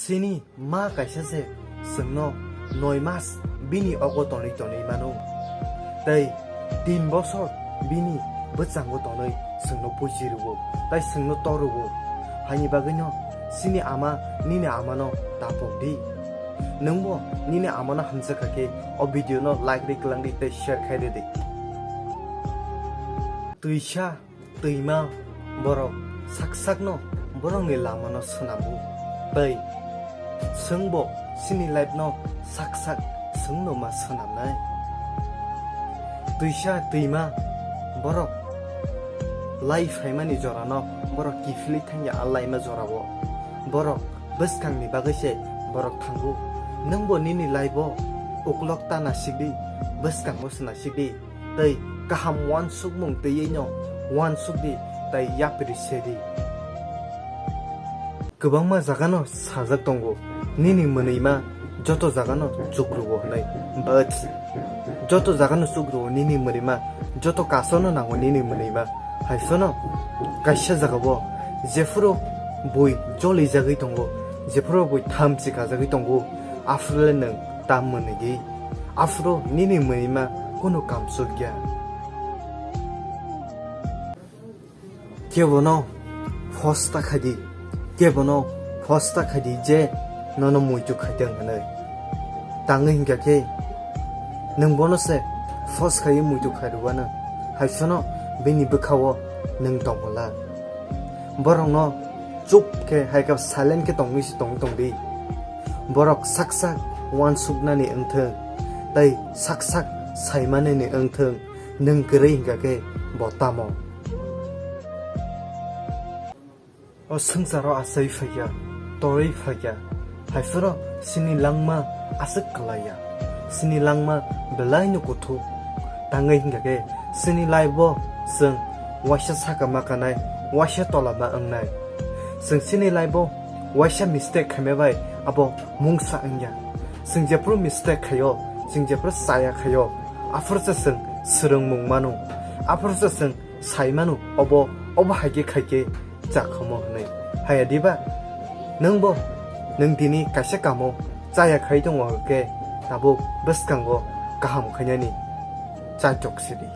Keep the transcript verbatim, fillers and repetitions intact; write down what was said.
Chini ma kaisa se chwngno noi mas bini ogo tonwi tonwi mano. Tei tin bosor bini bwchango tonwi chwngno puiji rwo, tei chwngno to rwo. Haini bagwino chini ama nini amano tapok di. Nwngbo nini amano hamjakha khe o video no like ri kwlang di tei share khai rw di. Twisa twima borok sak sakno borokni lamano swnamwi, tei chwngbo chini life no sak sak chwngno ma swnamnai. Twisa twima borok lai phaimani jorano borok kiphilwi thangya a laima jorao. Borok bwskangni bagwi se borok thango. Nwngbo nini life o uklok ta nasikdi, bwskango se nasikdi. Tei kaham uansukmung twiwi no uansuk di, tei yapri se di. Kwbangma jaga no sajak tongo, nini mwnwima joto jaga no chukrugo hwnwi. But joto jaga no chukrugo nini mwnwima, joto kaso no nango nini mwnwima. Hai phano kaisa jaga bo jephuru bui jolijagwi tongo, jephuru bui thamchi kajagwi tongo, aphuru le nwng ta mwnwi di. Aphuru nini mwnwima kunu kamsuk ya. Kebono force ta khai di, kebono force ta khai di je nono muitu khaiteng hwnwi. Tangwi hinkha khe nwng bono se force khaiwi muitu khairwano, hai phano bini bwkhao nwng tongwla. Borokno chup khe hai khe silent khe tongwi se tong tong di. Borok sak sak uansuknani wngthung, tei sak sak saimanini wngthung, nwng kwrwi hinkha khe bo tamo? O swngcharo achai phaikha, torwi phaikha, hai phano chini langma aswk kwlaiya, chini langma belaino kuthuk. Tangwi hinkha khe chini life o chwng waisa saka ma kanai, waisa tola ma wngnai. Chwng chini life o waisa mistake khaima bai abo mungsa wngya. Chwng jephuru mistake khaio, chwng jephuru chaya khaio, aphuru se chwng swrwngmung mano, aphuru se chwng sai mano, obo, obo hai khe khai khe chakhomo hwnwi. Haya diba? Nwngbo nwng tini kaisa kamo chaya khai tongo hwnkhe tabuk bwskango kaham khainani chaitok sidi.